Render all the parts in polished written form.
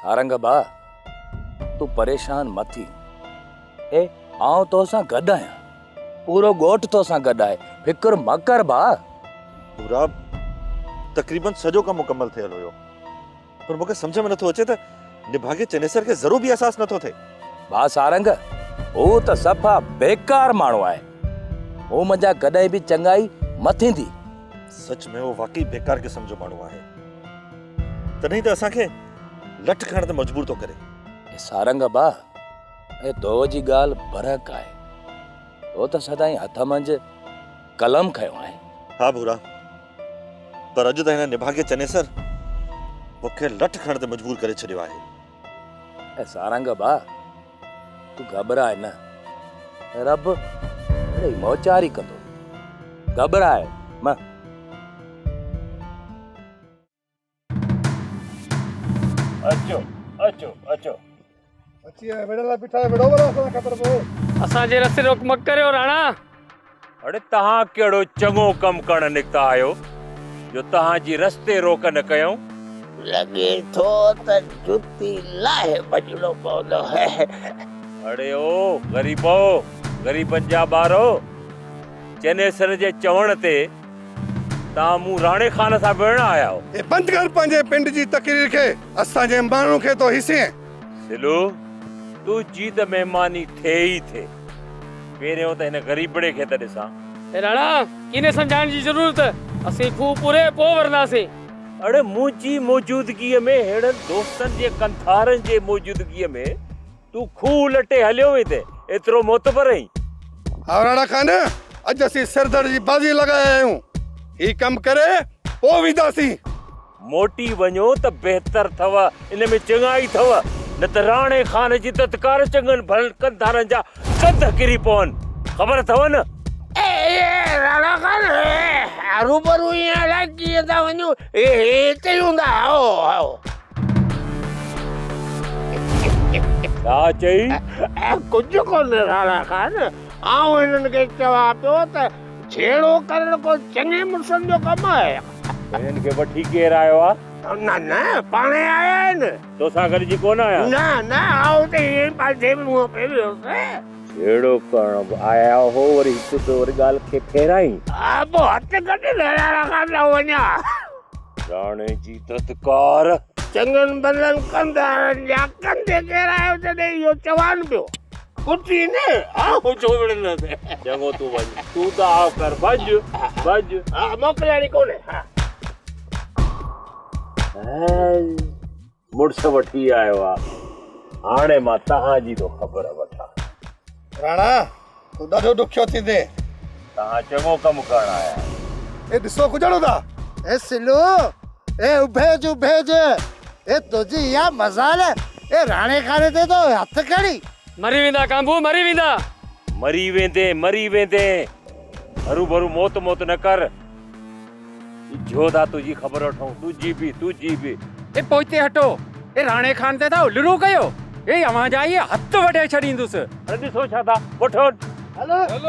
سارنگ ڀاء، تون پريشان مه ٿي. اي آئون تو سان گڏ آهيان. پورو ڳوٺ تو سان گڏ آهي. فڪر مه ڪر ڀاء. ڀورا، تقريبن سڄو ڪم مڪمل ٿيل هيو. پر مون کي سمجهه ۾ نٿو اچي ته نڀاڳي چنيسر کي ذرو به احساس نٿو ٿئي. ڀاء سارنگ، هو ته صفا بيڪار ماڻهو آهي. هو منجهان ڪڏهن به چڱائي مه ٿيندي. سچ ۾ هو واقعي بيڪار قسم جو ماڻهو آهي. تڏهن ته اسان کي لٺ کائڻ تي مجبور ٿو ڪري. اي سارنگ ابا، اي تو جي ڳالهه برحق آهي. تو ته سدائين هٿ منجهه قلم کنيو آهي. ها ڀورا، پر اڄ ته هن نڀاڳي چنيسر مون کي لٺ کائڻ تي مجبور ڪري ڇڏيو آهي. اي سارنگ ابا، تون گهٻراء نه. رب اهڙي موچاري ڪندو. گهٻراء مه. اچو اچو اچو. اچي آيا وڙهڻ لاء بيٺا آهيو وڙهو ڀلا اسان کي خبر پوي. اسان جي رستي روڪ مه ڪريو راڻا. اڙي توهان ڪهڙو چڱو ڪم ڪرڻ نڪتا آهيو جو توهان جي رستي روڪ نه ڪيون. لڳي ٿو ته جتي لاهي ڀڄڻو پوندو. اڙي او غريبؤ، غريبن جا ٻارؤ، چنيسر جي چوڻ تي توهان مون راڻي خان سان وڙهڻ آيا آهيو. اي بند ڪر پنهنجي پنڊ جي تقرير کي، اسان جي ماڻهن کي ٿو هيسين. سلو، تنهنجي ته مهماني ٿئي ئي ٿئي. پهريون ته هن غريبڙي کي ته ڏسان. اي راڻا، ڪيني سمجهائڻ جي ضرورت، اسين کوهه پوري پوء ورنداسين. اڙي منهنجي موجودگيء ۾ ههڙن دوستن جي ڪنٿارن جي موجودگيء ۾ تون کوهه لٽي هليو ويندين، ايترو معتبر آهين؟ ها راڻا خان، اڄ اسين سر ڌڙ جي بازي لڳايا آهيون. هي ڪم ڪري پوء وينداسين. موٽي وڃو ته بهتر ٿو، ان ۾ چڱائي ٿو، نه ته راڻي خان جي دتڪار چڱن ڀلن ڪنڌارن جا ڪنڌ ڪري پون، خبر اٿو نه؟ اي راڻا خان، هروڀرو ائين الائي ڪيئن ٿا وڃون، هي هتي ئي هوندا، هائو هائو. ڇا چئي؟ ڪجهه ڪونه راڻا خان، آئون هنن کي چوان پيو ته جهيڙو ڪرڻ ڪو چڱي مڙسن جو ڪم آهي. هنن کي وٺي ڪير آيو آ؟ نه نه پاڻهي آيا آهن. توسان گڏجي ڪونه آيا؟ نه نه آئون ته ائين ئي پاسي ۾ منهن پئي ويس. جهيڙو ڪرڻ به آيا هو وري هڪ ته وري ڳالهه کي ڦيرائين. ها پوء هٿ ڪڍ نه راڻا خان آئون وڃان. راڻي جي ددڪار. چڱن ڀلن ڪنڌارن جا ڪنڌ ڪيرايو جڏهن اهو چوان پيو. ڪٽي نه آئون ڇو وڙهندس. چڱو تون وڃ. تون ته آء ڪر ڀڄ ڀڄ. ها موڪلاڻي ڪونهي. ها. مڙس وٺي آيو آ. هاڻي مان توهان جي ٿو خبر وٺان. راڻا، تون ڏاڍو ڏکيو ٿيندين. توهان چڱو ڪم ڪرڻ آيا آهيو. اي ڏسو ڪجهڙو ٿا. اي سلو، اي اڀيج اڀيج، اي تنهنجي اها مجال، اي راڻي خاني تي ٿو هٿ کڻين. مري ويندا ڪانڀو، مري ويندا. مري ويندين، مري ويندين. هروڀرو موت موت نه ڪر. اجهو ٿا تنهنجي خبر وٺون، تنهنجي به، تنهنجي به. اي پوئتي هٽو، اي راڻي خان تي ٿا الرون ڪيو، اي اوهان جا اهي هٿ وڍي ڇڏيندس. اڙي ڏسو ڇا ٿا، وٺون،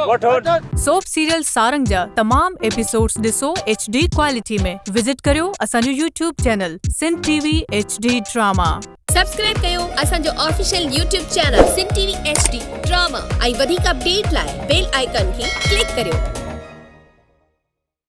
وٺون. سوپ سيريل سارنگ جا تمام ايپيسوڊز ڏسو ايڇ ڊي ڪوالٽي ۾ وزٽ ڪريو اسان جو YouTube channel Sindh T V H D drama. Subscribe ڪيو اسان جو official YouTube channel Sindh T V H D drama ۽ وڌيڪ اپڊيٽ لاء بيل آئيڪان کي ڪلڪ ڪريو.